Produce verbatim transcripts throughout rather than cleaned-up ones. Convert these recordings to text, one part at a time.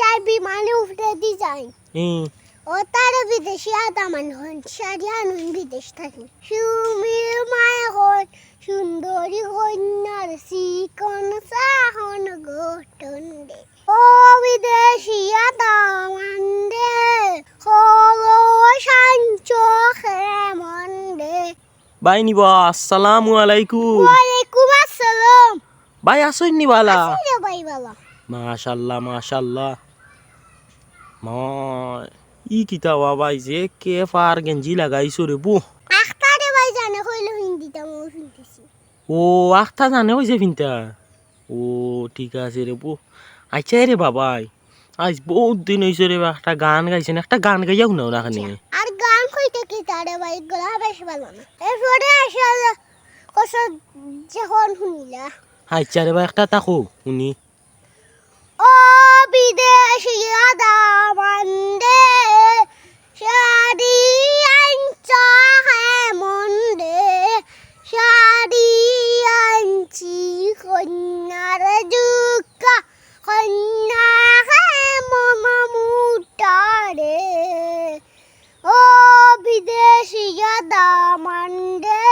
বিশাল বিমানে উঠে দি যাই। হুম। ও তারে বিদেশি আদা মান হন, সারিয়া নুন বিদেশ থাকি। সুমির মায় হন, সুন্দরী কন্যার চিকন চাহন গঠন রে। ও বিদেশি আদা মান রে, হলো সাঞ্চ খেমন রে। ভাই নিবা, আসসালামু আলাইকুম। ওয়ালাইকুম আসসালাম। ভাই, আছইন নি বালা? আছি রে ভাই বালা। মাশাআল্লাহ, মাশাআল্লাহ। মা, ই কিতা বা ভাই, যে কে ফার গেঞ্জি লাগাইছো রে বু? আখতা রে ভাই জানে কইলো হিন্দিটা মু হিন্দিছি। ও, আখতা জানে কইছে ফিনতা। ও, ঠিক আছে রে বু। আচ্ছা রে বাবাই, আইজ বউত দিন অইছে রে বা, একটা গান গাইছেন, একটা গান গাইয়া হুনাও না খানি। আর গান কইতে কিতা রে ভাই, গলা বেশ ভালা না। এরপরে আসলে কসর যখন হুনিলা। আচ্ছা রে বা, একটা থাকো হুনি। ও বিদেশি আদা মান রে, শাড়ি আনছ হে মন রে, শাড়ি আনছি কন্যার জুকা, কন্যা হে মন মুটা রে। ও বিদেশি আদা মান রে,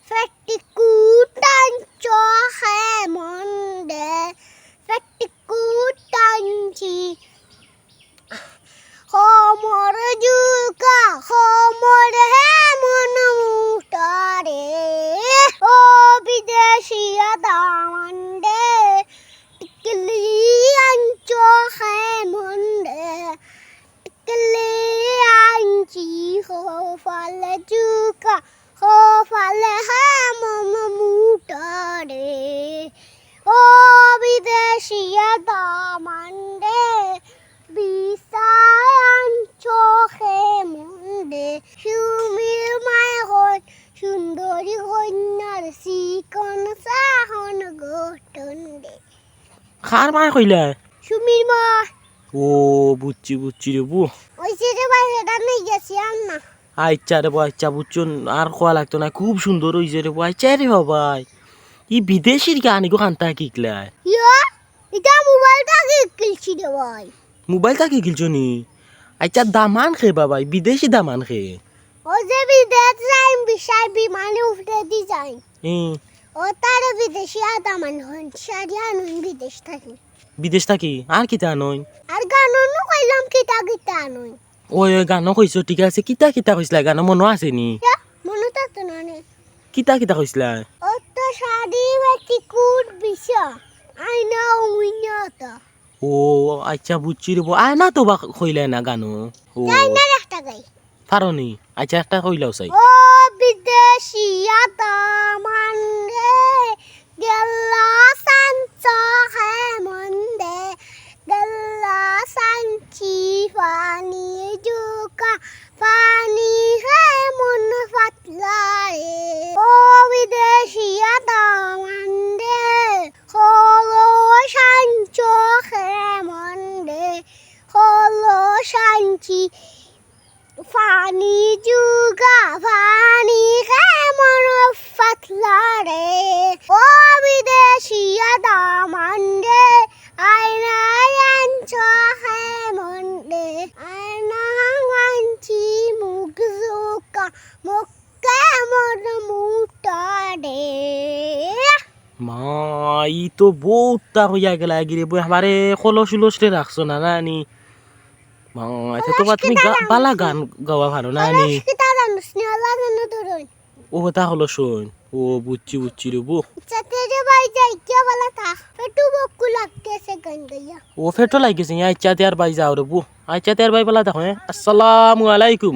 পেটিকুট আনছ হে মন রে, পেটিকুট আনছি। কমর জুকা, কমর হে মন মুটা রে। ও বিদেশি আদা মান রে, টিকলি আনছ হে মন রে, টিকলি আনছি কপালে জুকা, কপালে হে মন মুটা রে। ও বিদেশি আদা মান রে, বিছায় আনছ হে মন রে। সুমির মায় হন, সুন্দরী কন্যার চিকন চাহন গঠন রে। কার মায় কইলা? সুমির মা। ও, বুঝছি, বুঝছি রে বু। অইছে রে ভাই, এটা নেই গেছি আর না। আচ্ছা রে বু, আচ্ছা, বুঝছো, আর কওয়া লাগতো না, খুব সুন্দর অইছে রে বু। আচ্ছা রে বাবাই, ই বিদেশির গান ইগু কান্তা কিকলায়? ইয়া, এটা মোবাইল থাকি কিলছি রে ভাই। মোবাইল থাকি কিলছো নি? আচ্ছা, দামান কে বাবাই, বিদেশি দামান কে? ও যে বিদেশ যাইম, বিশাল বিমানে উঠে দি যাইম। হুম। ও তারে বিদেশি আদা মান হন, সারি আনুন বিদেশ থাকি। বিদেশ থাকি? আর কিতা আনইন? আর গানো নু কইলাম কিতা কিতা আনইন। ওই, ওই গানো কইছো, ঠিক আছে। কিতা কিতা কইছলা গানো মনো আছে নি? ইয়া, মনো থাকতো না নি। কিতা কিতা কইছলা? ও তো শাড়ি পেটিকুট বিছা, আয়না উইনা তা। ও, আচ্ছা, বুঝছি রে বু। আয়না তো বা কইলায় না গানো। ও। তাই না একটা গাই। পারো নি? আচ্ছা, একটা কইলাও চাই। ও বিদেশি আদা মান রে, গেলা সাঞ্চ হে মন রে, গেলা সাঞ্চি পানি জুকা, পানি হে মন পাতলা রে। ও বিদেশি আদা মান রে, হলো সাঞ্চ হে মন রে, হলো সাঞ্চি পানি জুকা, পানি হে মন পাতলা রে। ও বিদেশি আদা মান রে, আয়না আনছ হে মন রে, আয়না আনছি মুখ জুকা, মুখ হে মন মুটা রে। মা, ই তো বউততা কইয়া গেলায় গি রে বু, আমারে কলস উলসরে রাখছো না, না নি? মা, এটা তো বা তুমি গা-, বালা গান গাওয়া পারো না নি? কলস কিতা জানোস নি? আল্লাহ জানো তোর ওই। ও কথা কলস অইন। ও, বুঝছি, বুঝছি রে বু। আচ্ছা, তে রে ভাই যাই, কিয়া বালা থাক। পেটু বক্কু লাগতেছে গান গাইয়া। ও, পেটো লাগিছে, আচ্ছা, তে আর ভাই যাও রে বু। আচ্ছা, তে আর ভাই বালা থাকো, হ্যাঁ? আসসালামু আলাইকুম।